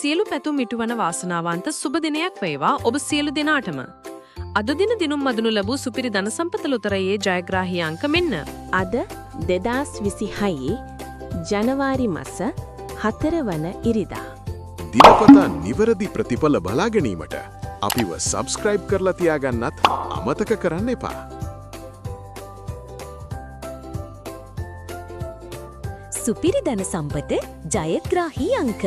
සියලු පැතුම් ඉටුවන වාසනාවන්ත සුබ දිනයක් වේවා ඔබ සියලු දෙනාටම. අද දින දිනුම් මදනු ලැබූ සුපිරි ධන සම්පත ලොතරැයියේ ජයග්‍රාහී අංක මෙන්න. අද 2026 ජනවාරි මස 4 වන ඉරිදා. දිනපතා නිවැරදි ප්‍රතිඵල බලා ගැනීමට අපිව සබ්ස්ක්‍රයිබ් කරලා තියාගන්නත් අමතක කරන්න එපා. සුපිරි ධන සම්පත ජයග්‍රාහී අංක.